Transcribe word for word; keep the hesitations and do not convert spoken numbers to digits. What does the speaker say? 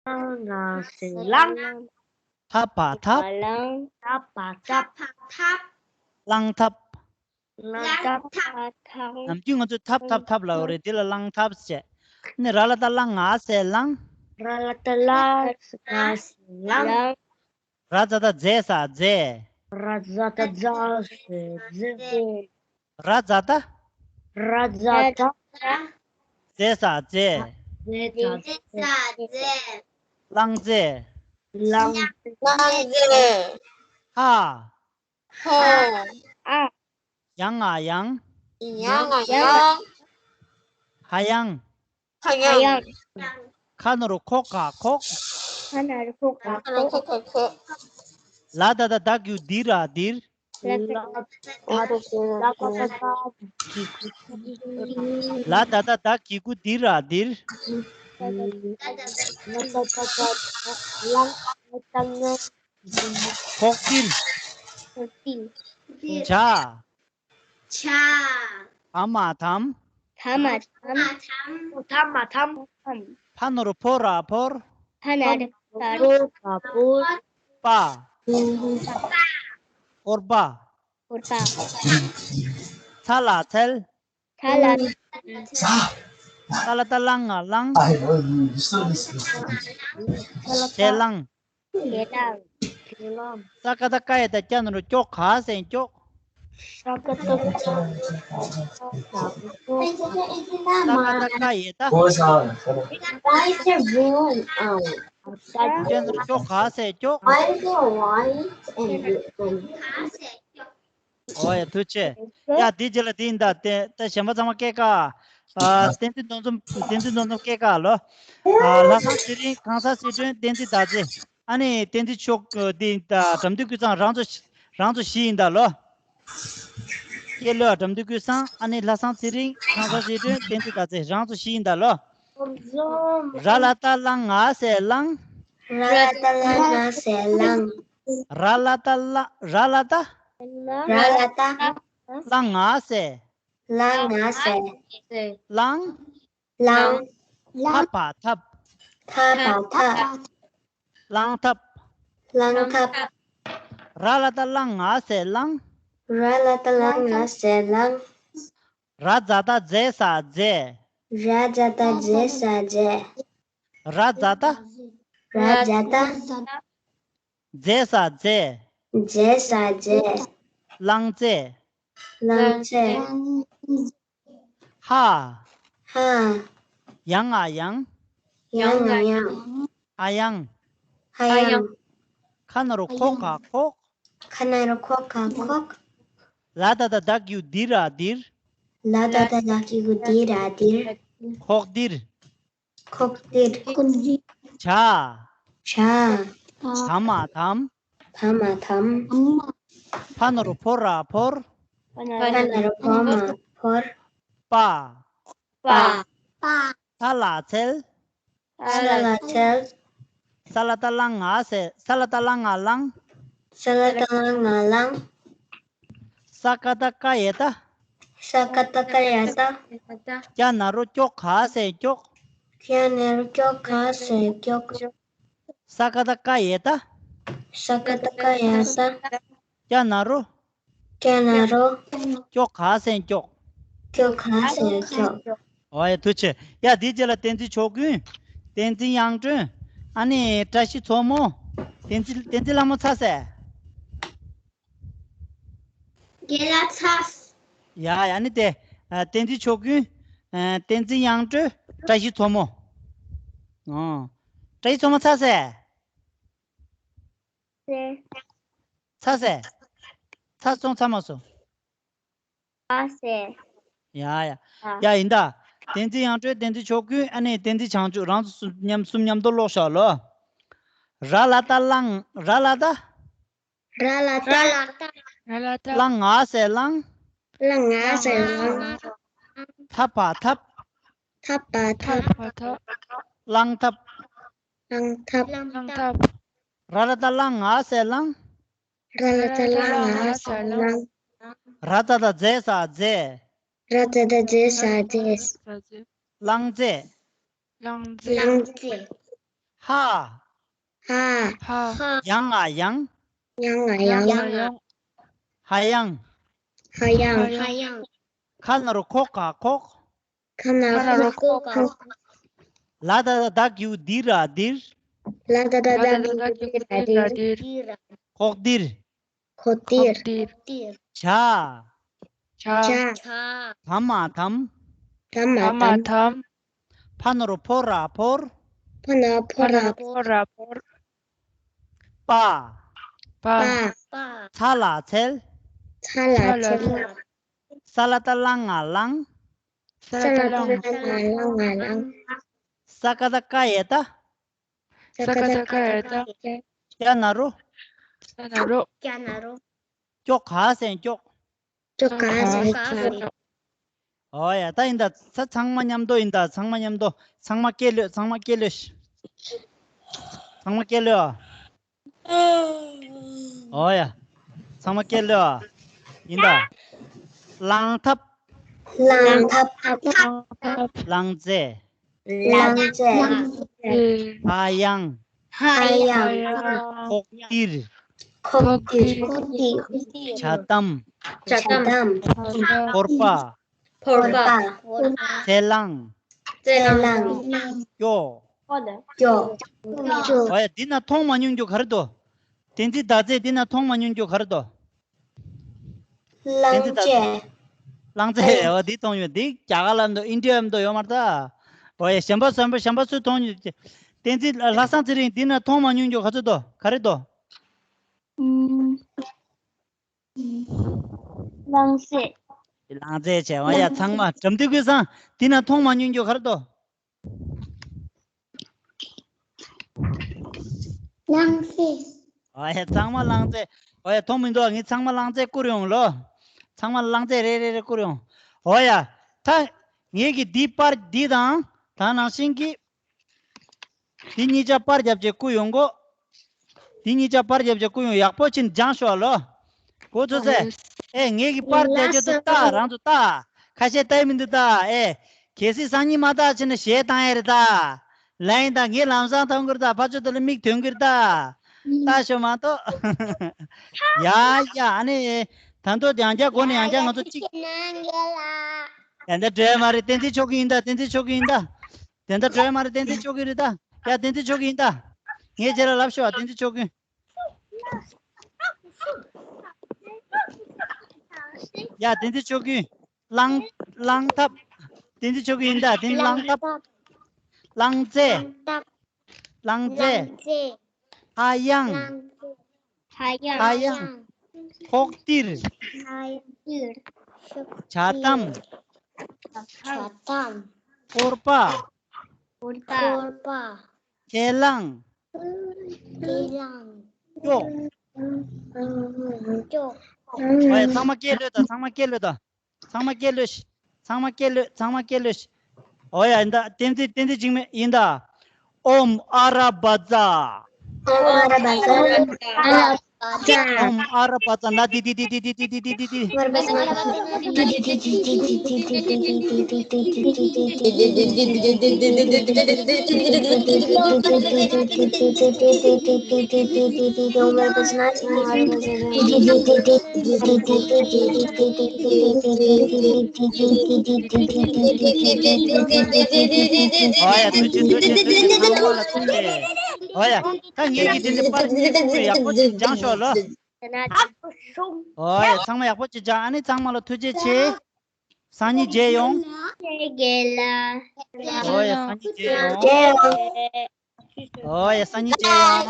ལང་ང་ཟེར་ལང་། ཐབ་བ་ཐབ། ལང་། ཐབ་བ་ཐབ། ཐབ་བ་ཐབ། ལང་ཐབ། ལང་ཐབ། ལང་ཐབ། ནམ་རྒྱུན་ང་ཚོས་ཐབ་ཐབ་ཐབ་ལབ་ཡོད་རེད། འདི་ལ་ལང་ཐབ་ཟེར། ཨ་ནི་ར་ལ་ཏ་ལ་ང་ཟེར་ལང་། ར་ལ་ཏ་ལ་ང་ཟེར་ལང་། ལང་། ར་ཛ་ད་རྫས་ས་རྫས། ར་ཛ་ད་རྫ་ཟེར་རྫས། ར་ཛ་ད། ར་ཛ་ད། རྫས་ས་རྫས། རྫས་ས་རྫས། ལང་རྫས། ལང་། ལང་རྫས། ཧ། ཧ། ཨ། ཡང་ང་ཡང་། ཡང་ང་ཡང་། ཧ་ཡང་། ཧ་ཡང་། ཁ་ན་རོ་ཁོ་ག་ཁོག་ཁ་ན་རོ་ཁོ་ག་ཁོག་ལ་ད་ད་ད་གི་གུ་དི་ར་དིར། ལ་ད་ད་ད་གི་གུ་དི་ར་དིར། ཁོག་དིར། ཇ། ཇ། ཐ་མ་ཐམ། ཐ་མ་ཐམ། ཐ་མ་ཐམ། ཕ་ན་རོ་ཕོ་ར་ཕོར། ཕ་ན་རོ་ཕོ་ར་ཕོར། པ། ཕོར་པ། ཕོར་པ། ཚ་ལ་ཚལ། ཚ་ལ། ས་ལ་ཏ་ལ་ང་ལང་། ཚལ་ལང་། ཁྱེད་རང་། ཁྱེད་རང་། ས་ཀ་ད་ཀ་ཡ་ད་སྐྱ་ན་རོ་སྐྱོ་ག་ཟེར་སྐྱོག་ས་ཀ་ད་ཀ་ཡ་ད་སྐྱ་ན་རོ་སྐྱོ་ག་ཟེར་སྐྱོག་ཨོ་ཡ་ཐུགས་རྗེ་ཆེ། ཡ་འདི་རྗེས་ལ་འདི་ཡིན་ད། ཏེ་ད་གཞན་པ་ཚང་མ་སྐད་ཀ་ཨ་བསྟན་འཛིན་རྡོ་འཛོམས། བསྟན་འཛིན་རྡོ་འཛོམས་སྐད་ཀ་ལོ། ཨ་ལྷ་བཟང་ཚེ་རིང་། གང་ཟག་སི་ཁྲོན། བསྟན་འཛིན་ཟླ་ཚེ། ཨ་ནི་བསྟན་འཛིན་མཆོག་འདི་ད་དགྲ་འདུལ་ཀུན་བཟང་རང་ཚོ་རང་ཚོ་བཞི་ཡིན་ད་ལོ། སྐྱེས་ལོས་དགྲ་འདུལ་ཀུན་བཟང་། ཨ་ནི་ལྷ་བཟང་ཚེ་རིང་། གང་ཟག་སི་ཁྲོན། བསྟན་འཛིན་ཟླ་ཚེ། རང་ཚོ་བཞི་ཡིན་ད་ལོ། ར་ལ་ཏ་ལ་ང་ཟེར་ལང་། ར་ལ་ཏ་ལ་ང་ཟེར་ལང་། ར་ལ་ཏ་ལ། ར་ལ་ཏ། ར་ལ་ཏ། ལ་ང་ཟེར། ལ་ང་ཟེར། ལང་། ལང་། ལང་། ཐ་བ་ཐབ། ཐ་བ་ཐབ། ལང་ཐབ། ལང་ཐབ། ར་ལ་ཏ་ལ་ང་ཟེར་ལང་། ར་ལ་ཏ་ལ་ང་ཟེར་ལང་། ར་ཛ་ད་རྫས་ས་རྫས། ར་ཛ་ད་རྫས་ས་རྫས། ར་ཛ་ད། ར་ཛ་ད། རྫས་ས་རྫས། རྫས་ས་རྫས། ལང་རྫས། ལང་རྫས། ཧ། ཧ། ཡང་ང་ཡང་། ཡང་ང་ཡང་། ཧ་ཡང་། ཧ་ཡང་། ཁ་ན་རོ་ཁོ་ག་ཁོག་ཁ་ན་རོ་ཁོ་ག་ཁོག་ལ་ད་ད་ད་གི་གུ་དི་ར་དིར། ལ་ད་ད་ད་གི་གུ་དི་ར་དིར། ཁོག་དིར། ཁོག་དིར། ཇ། ཇ། ཐ་མ་ཐམ། ཐ་མ་ཐམ། ཕ་ན་རོ་ཕོ་ར་ཕོར། ཕ་ན་རོ་ཕོ་མ་ཕོར། པ། པ། ཚ་ལ་ཚལ། ཚ་ལ་ཚལ། ས་ལ་ཏ་ལ་ང་ཟེར། ས་ལ་ཏ་ལ་ང་ལང་། ས་ལ་ཏ་ལ་ང་ལང་། ས་ཀ་ད་ཀ་ཡ་ད། ས་ཀ་ད་ཀ་ཡ་ད། སྐྱ་ན་རོ་སྐྱོ་ག་ཟེར་སྐྱོག་སྐྱ་ན་རོ་སྐྱོ་ག་ཟེར་སྐྱོག་ས་ཀ་ད་ཀ་ཡ་ད། ས་ཀ་ད་ཀ་ཡ་ད། སྐྱ་ན་རོ། སྐྱ་ན་རོ། སྐྱོ་ག་ཟེར་སྐྱོག་སྐྱོ་ག་ཟེར་སྐྱོག་ཨོ་ཡ་ཐུགས་རྗེ་ཆེ། ཡ་འདིའི་རྗེས་ལ་བསྟན་འཛིན་ཕྱོགས་ཀུན། བསྟན་འཛིན་དབྱངས་སྒྲོན། ཨ་ནི་བཀྲ་ཤིས་མཚོ་མོ། བསྟན་འཛིན་བསྟན་འཛིན་ལྷ་མོ་ཚ་ཟེར། རྒན་ལགས་ཚ། ཡ་ཡ་ནི་དེ། ཨ་བསྟན་འཛིན་ཕྱོགས་ཀུན། ཨ་བསྟན་འཛིན་དབྱངས་སྒྲོན། བཀྲ་ཤིས་མཚོ་མོ། ཨོ། བཀྲ་ཤིས་མཚོ་མོ་ཚ་ཟེར། ཚ་ཟེར། ཚ་སོང་ཚ་མ་སོང་། ཨ་ཟེར། ཡ་ཡ། ཨ། ཡ་ཡིན་ད། བསྟན་འཛིན་དབྱངས་སྒྲོན། བསྟན་འཛིན་ཕྱོགས་ཀུན། ཨ་ནི་བསྟན་འཛིན་བྱང་ཆུབ། རང་ཚོ་གསུམ་མཉམ་གསུམ་མཉམ་དུ་ཀློག་ཤོག་ལོ། ར་ལ་ཏ་ལང་། ར་ལ་ཏ། ར་ལ་ཏ། ར་ལ་ཏ། ལ་ང་ཟེར་ལང་། ལ་ང་ཟེར་ལང་། ཐ་བ་ཐབ། ཐ་བ་ཐབ། ལང་ཐབ། ལང་ཐབ། ལང་ཐབ། ར་ལ་ཏ་ལ་ང་ཟེར་ལང་། ར་ལ་ཏ་ལ་ང་ཟེར་ལང་། ར་ཛ་ད་རྫས་ས་རྫས། ར་ཛ་ད་རྫས་ས་རྫས། ལང་རྫས། ལང་རྫས། ལང་རྫས། ཧ། ཧ། ཧ། ཡང་ང་ཡང་། ཡང་ང་ཡང་། ཡང་ང་ཡང་། ཧ་ཡང་། ཧ་ཡང་། ཧ་ཡང་། ཁ་ན་རོ་ཁོ་ག་ཁོག་ཁ་ན་རོ་ཁོ་ག་ཁོག་ལ་ད་ད་གུ་དི་ར་དིར། ལ་ད་ད་ད་གུ་དི་ར་དིར། ཁོག་དིར། ཁོག་དིར། ཇ། ཇ། དམ་མ་དམ། དམ་མ་དམ། ཕ་ན་རོ་ཕོ་ར་ཕོར། ཕ་ན་རོ་ཕོ་ར་ཕོར། པ། པ། ཚ་ལ་ཚལ། ཚ་ལ་ཚལ། ས་ལ་ཏ་ལ་ང་ལང་། ས་ལ་ཏ་ལ་ང་ལང་། ས་ཀ་ཏ་ཀ་ཡ་ཏ། ས་ཀ་ཏ་ཀ་ཡ་ཏ། ཀྱ་ན་རོ། ཀྱ་ན་རོ། ཀྱ་ན་རོ། ཀྱོག་ག་སེན་ཀྱོག་ཀྱོག་ག་སེན་ཀྱོག་ཨོ་ཡ། ད་ཡིན་ད། ཚ་ཚང་མ་མཉམ་དུ་ཡིན་ད། ཚང་མ་མཉམ་དུ། ཚང་མ་སྐད་ལོད། ཚང་མ་སྐད་ལོད། ཚང་མ་སྐད་ལོད། ཨོ་ཡ། ཚང་མ་སྐད་ལོད། ཡིན་ད། ལང་ཐབ། ལང་ཐབ། ལང་རྩེ། ལང་རྩེ། ཧ་ཡང་། ཧ་ཡང་། ཁོག་ཏིར། ཁོག་ཏིར། ཇ་དམ། ཇ་དམ། ཕོར་པ། ཕོར་པ། ཚེ་ལང་། ཚེ་ལང་། ཀྱོ། ཀྱོ། ཨོ་ཡ། འདི་ན་མཐོང་མ་མྱོང་རྒྱུ་ག་རེ་འདུག་བསྟན་འཛིན་ཟླ་མཛེས། འདི་ན་མཐོང་མ་མྱོང་རྒྱུ་ག་རེ་འདུག་བསྟན་འཛིན་ཟླ་མཛེས། གླང་རྩེ། ཨོ་འདི་མཐོང་མྱོང་། འདི་རྒྱ་གར་ལ་འདུག་ཨིན་ཌི་ཡ་ལ་འདུག་ཡོད་མ་རེད་ད། ཨོ་ཡ། གཞན་པ་གཞན་པ་གཞན་པ་ཚོས་མཐོང་མྱོང་། བསྟན་འཛིན་ལྷ་བཟང་ཚེ་རིང་། འདི་ན་མཐོང་མ་མྱོང་རྒྱུ་ག་ཚོད་འདུག་ག་རེ་འདུག་གླང་རྩེ། གླང་རྩེ་བྱས། ཨོ་ཡ། ཚང་མ་དགྲ་འདུལ་ཀུན་བཟང་། འདི་ན་མཐོང་མ་མྱོང་རྒྱུ་ག་རེ་འདུག་གླང་རྩེ། ཨོ་ཡ། ཚང་མ་གླང་རྩེ། ཨོ་ཡ། མཐོང་མི་འདུག་ངས་ཚང་མ་གླང་རྩེ་བསྐུར་ཡོང་ལོ། ཚང་མ་གླང་རྩེ་རེ་རེ་རེ་བསྐུར་ཡོང་། ཨོ་ཡ། ད་ངེད་ཀྱི་འདི་པར་འདི་དང་ད་ནང་བཞིན་གྱི། འདི་གཉིས་ཆ་པར་རྒྱབ་བྱས་བསྐུར་ཡོང་གོ། འདི་གཉིས་ཆ་པར་རྒྱབ་བྱས་བསྐུར་ཡོང་། ཡག་པོ་ཕྱིན་སྦྱངས་ཤོག་ལོ། གོ་ཚོད་ཟེ། ཨེ་ངེད་ཀྱི་པར་རྒྱབ་རྒྱུ་དུ་ལྟ། རང་ཚོ་ལྟ། ཁ་ཤས་ལྟ་ཡི་མི་འདུག་ད། ཨེ། གལ་སྲིད་སང་ཉིན་མ་ལྟ་ཕྱིན་ན་གཞས་བཏང་ཡ་རེད་ད། ལན་ཡིན་ད། ངས་ལམ་སང་མཐོང་གི་རེད་ད། ཕར་ཕྱོགས་དེ་ལ་མིག་ཐོན་གི་རེད་ད། ལྟ་ཤོག་མ་གཏོགས། ཡ་ཡ། ཨ་ནི། ད་དུང་ཡང་བསྐྱར་སྒོ་ནས་ཡང་བསྐྱར་ང་ཚོ་གཅིག་ཡ་ད་འགྲོ་ཡ་མ་རེད། བསྟན་འཛིན་ཆོས་སྐྱིད་ཡིན་ད། བསྟན་འཛིན་ཆོས་སྐྱིད་ཡིན་ད། དེ་འདྲ་འགྲོ་ཡ་མ་རེད། བསྟན་འཛིན་ཆོས་སྐྱིད་རེད་ད། ཡ་བསྟན་འཛིན་ཆོས་སྐྱིད་ཡིན་ད། ངས་ཁྱེད་ལ་ལབ་ཤོག་བསྟན་འཛིན་ཆོས་སྐྱིད། ཡ་བསྟན་འཛིན་ཆོས་སྐྱིད། གླང་གླང་ཐབ། བསྟན་འཛིན་ཆོས་སྐྱིད་ཡིན་ད། དེ་ནི་གླང་ཐབ། གླང་རྩེ། གླང་རྩེ། ཧ་ཡང་། ཧ་ཡང་། ཁོག་ཏིར། ཇ་དམ། ཕོར་པ། ཚེ་གླང་། ཀྱོག་ཨོ་ཡ། ཚང་མ་སྐད་ལོད་དང་། ཚང་མ་སྐད་ལོད་དང་། ཚང་མ་སྐད་ལོད་ཤིག་ཚང་མ་སྐད་ལོད། ཚང་མ་སྐད་ལོད་ཤིག་ཨོ་ཡ། ཡིན་ད། བསྟན་འཛིན། བསྟན་འཛིན་འཇིགས་མེད་ཡིན་ད། ཨོམ་ཨ་ར་བ་ཛ། ཨོམ་ཨ་ར་བ་ཛ། ཨོམ་ཨ་ར་བ་ཛ། ན་དི་དི་དི། ཨོ་ཡ། ཐུགས་རྗེ་ཆེ། ཐུགས་རྗེ་ཆེ། ཚང་མ་ལ་ཐུགས་རྗེ། ཨོ་ཡ། ད་ངེད་ཀྱིས་དེ་ནས་པར་ཡག་པོ་ཅིག་སྦྱངས་ཤོག་ལོ། ཨོ་ཡ། ཚང་མ་ཡག་པོ་ཅིག་སྦྱངས། ཨ་ནི་ཚང་མ་ལ་ཐུགས་རྗེ་ཆེ། སང་ཉིན་མཇལ་ཡོང་། ཨོ་ཡ། སང་ཉིན་མཇལ་ཡོང་། ཨོ་ཡ། སང་ཉིན་མཇལ་ཡོང་།